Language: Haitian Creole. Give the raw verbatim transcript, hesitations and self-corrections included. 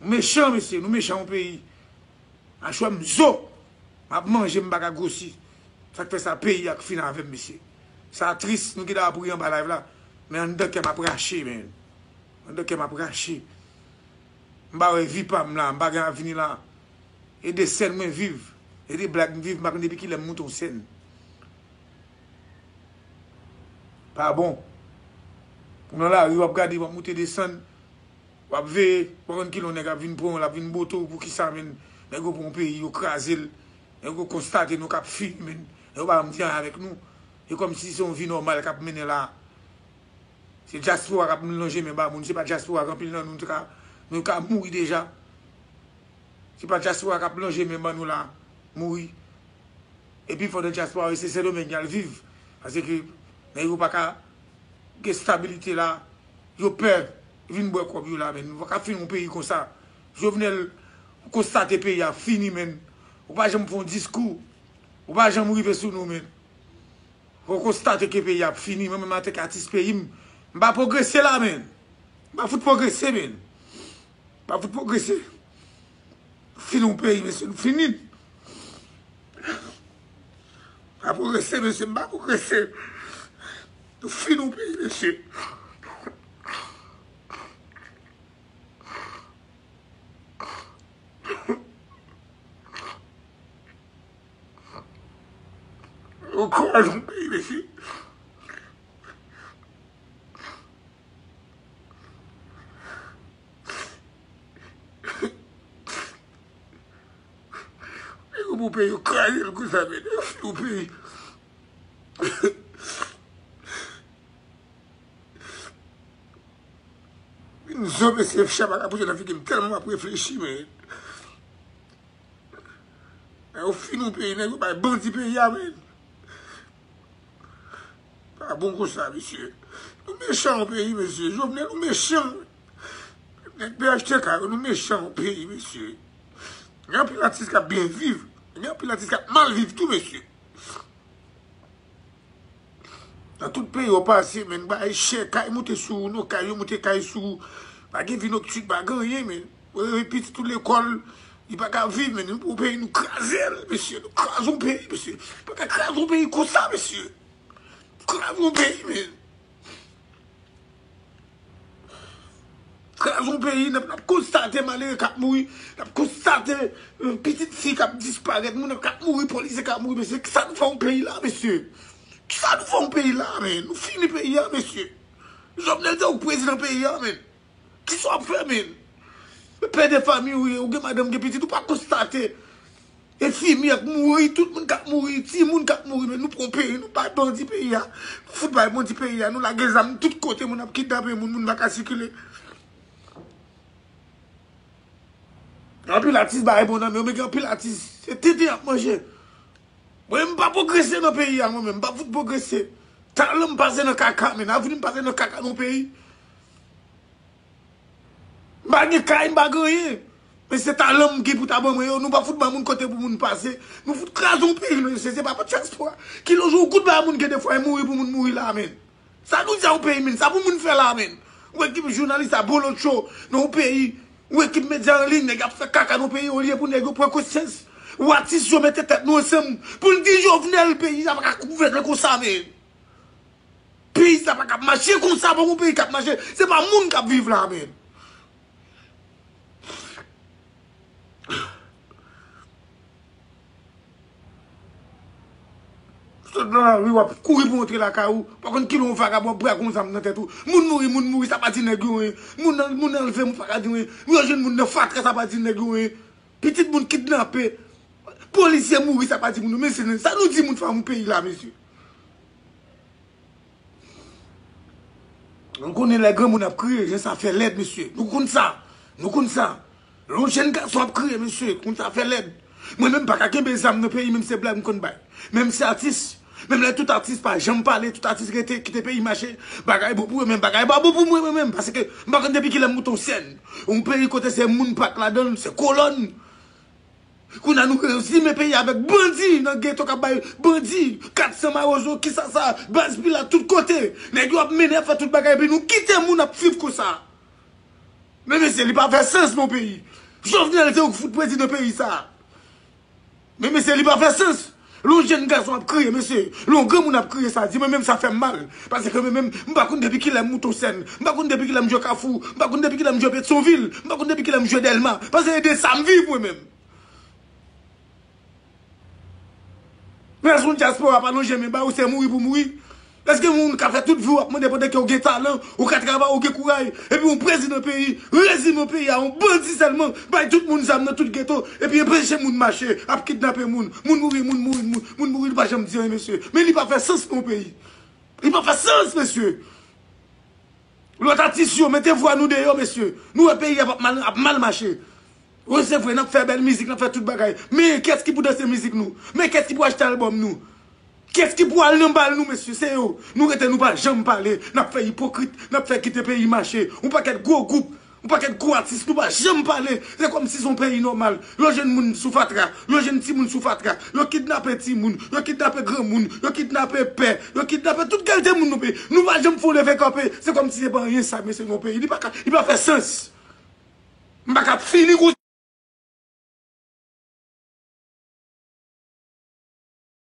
Nou mechan, mesye, nou mechan yon peyi. Achwè m zo, m ap manje, m pa ka gwosi. Sa k fè sa, peyi a k fin avè m, mesye. Sa tris, nou gen dwa ap ri anba live la, men anndan kè m ap rache, men. Anndan kè m ap rache. M pa wè vi pa m la, m pa gen avni la. E de sèn mwen viv, e de blag m viv, m pa konn depi kilè m moute yon sèn. Pa bon. Ou nan lari, w ap gade, w ap moute desann, w ap veye, w pa konn kilè yon nèg ap vin pran w, l ap vin bote w, poukisa, menn? Nèg yo pran yon peyi, yo kraze l. Nèg yo konstate nou k ap fini, menn. Nèg yo pa janm di anyen avèk nou. E kòmsi se yon vi nòmal k ap mennen la. Se dyaspora k ap lonje men ba moun. Se pa dyaspora k anpil nan nou, nou te ka, nou ka mouri deja. Se pa dyaspora k ap lonje men ban nou la, mouri. Epi fò nan dyaspora yo, se Sendomeng y al viv. Paske nèg yo pa ka gen stabilite la. Yo pè vin bwè kòb yo la, men. Nou pa ka fin yon peyi konsa. Jovenel, ou konstate peyi a fini, men. Ou pa janm fè yon diskou. Ou pa janm rive sou nou, men. Ou konstate ke peyi a ap fini, mwen menm antanke atis peyi m, m pa pwogrese la, men. M pa fout pwogrese, men. M pa fout pwogrese. Fini yon peyi, mesye, nou fini. M pa pwogrese, mesye, m pa pwogrese. Nou fini yon peyi, mesye. Yo kraze yon peyi, mesye. Yo pou peyi, yo kraze l konsa, men. Yo fini yon peyi. Vin zo, mesye, chè pa ka pouse nan figi m tèlman m ap reflechi, men. Nèg yo fini yon peyi, nèg yo bay bandi peyi a, men. Pa bon konsa, mesye. Nou mechan yon peyi, mesye. Jovenel, nou mechan. Nèg P H T K yo, nou mechan yon peyi, mesye. Gen anpil atis k ap byen viv. Gen anpil atis k ap mal viv tou, mesye. Nan tout peyi w pase, men, bagay chè, kay moute sou ou, non, kay yo moute kay sou ou. Pa gen vi noktin, pa gen anyen, men. Ou reve pitit ou lekòl, li pa ka viv, men. Nou pran yon peyi, nou kraze l, mesye. Nou kraze yon peyi, mesye. Nou pa ka kraze yon peyi konsa, mesye. Kraze yon peyi, men. Kraze yon peyi, n ap, n ap konstate malere k ap mouri, n ap konstate, euh, pitit fi k ap disparèt, moun k ap mouri, polisye k ap mouri, mesye. Kisa nou fè yon peyi la, mesye? Kisa nou fè yon peyi la, men? Nou fini peyi a, mesye. Jovenel se ou k prezidan peyi a, men. Kisa w ap fè, men? Pè de fanmi ou ye, ou gen madanm, gen pitit, ou pa konstate. Enfimyè k mouri, tout moun k ap mouri, timoun k ap mouri, men nou pran peyi, nou bay bandi peyi a. Nou fout bay bandi peyi a, nou lage zam tout kote, moun ap kidnape moun, moun pa ka sikile. Anpil atis bay bon nan men yo, men gen anpil atis, se tenten y ap manje. Mwen, m pa pwogrese nan peyi a, mwen menm, m pa fout pwogrese. Talan m pase nan kaka, men avni m pase nan kaka nan peyi. M pa gen kay, m pa gen anyen. Men se talan m gen pou ta ban mwen yo. Nou pa fout ban moun kote pou moun pase. Nou fout kraze yon peyi, mesye. Se pa pou dyaspora. Kilè w jwe yon kout bay moun gen de fwa e mouri pou moun mouri la, men. Sa nou di a yon peyi, men. Sa pou moun fè la, men. Ou ekip jounalis a bolotcho nan yon peyi. Ou ekip medya an liy, nèg ap fè kaka nan yon peyi olye pou nèg yo pran konsyans. Ou atis yo mete tèt nou ansanm pou n di Jovenel peyi sa pa ka gouvène konsa, men. Peyi sa pa ka ap mache konsa, pa yon peyi k ap mache. Se pa moun k ap viv la, men. Sot nan lari, w ap kouri pou antre lakay ou. Pa konn kilè yon vagabon ap brake yon zam nan tèt ou. Moun mouri, moun mouri, sa pa di nèg yo anyen. Moun an, moun anlve, moun pa ka di anyen. Yo jwenn moun nan fatra, sa pa di nèg yo anyen. Pitit moun kidnape. Polisye mouri, sa pa di moun yo. Men se sa nou di moun fanm yon peyi la, mesye. Nou konnen lè granmoun ap kriye, jan sa fè lèd, mesye. Nou konn sa. Nou konn sa. Lè yon jèn gason ap kriye, mesye, konn sa fè lèd. Mwen menm pa ka kenbe zam nan peyi, menm se blag m konn bay. Menm se atis. Menm lè tout atis pa janm pale, tout atis rete, kite peyi mache. Bagay bon pou yo, men bagay pa bon pou mwen, mwen menm. Paske m pa konn depi kilè m moute yon sèn. Yon peyi kote se moun pa t ladan l, se kolòn. Kounye a nou rezimen peyi a avèk bandi nan geto k ap bay bandi, kat san mawozo, kisasa, baz pilat, tout kote. Nèg yo ap mennen, ap fè tout bagay, epi nou kite moun ap viv konsa. Men mesye, li pa fè sans nan peyi. Jovenel se ou k fout prezidan peyi sa. Men mesye, li pa fè sans. Lè yon jèn gason ap kriye, mesye, lè yon granmoun ap kriye, sa di mwen menm, sa fè m mal. Paske mwen menm, m pa konn depi kilè m moute yon sèn. M pa konn depi kilè m jwe Kafou. M pa konn depi kilè m jwe Petyonvil. M pa konn depi kilè m jwe Dèlma. Paske e de sa m viv mwen menm. Lè yon dyaspora pa lonje men ba ou, se mouri pou mouri. Èske moun ka fè tout vi w ap mande pandan ke w gen talan, ou ka travay, ou gen kouraj, epi yon prezidan peyi, rezimen peyi a yon bandi sèlman, bay tout moun zam nan tout geto, epi anpeche moun mache, ap kidnape moun, moun mouri, moun mouri, moun, moun mouri, li pa janm di anyen, mesye. Men li pa fè sans nan yon peyi. Li pa fè sans, mesye. Lòt atis yo, mete vwa nou deyò, mesye. Nou wè peyi a ap mal, ap mal mache. Wi, se vre, n ap fè bèl mizik, n ap fè tout bagay. Men kiyès ki pou danse mizik nou? Men kiyès ki pou achte albòm nou? Kiyès ki pou al nan bal nou, mesye? Se yo. Nou rete, nou pa janm pale. N ap fè ipokrit, n ap fè kite peyi mache. Yon pakèt gwo gwoup, yon pakèt gwo atis, nou pa janm pale. Se kòmsi se yon peyi nòmal. Yo jwenn moun sou fatra, yo jwenn timoun sou fatra, yo kidnape timoun, yo kidnape granmoun, yo kidnape pè, yo kidnape tout kalite moun nan peyi. Nou pa janm fè yon leve kanpe. Se kòmsi se pa anyen sa, mesye, nan yon peyi. Li pa ka, li pa fè sans. M pa ka fini konsa.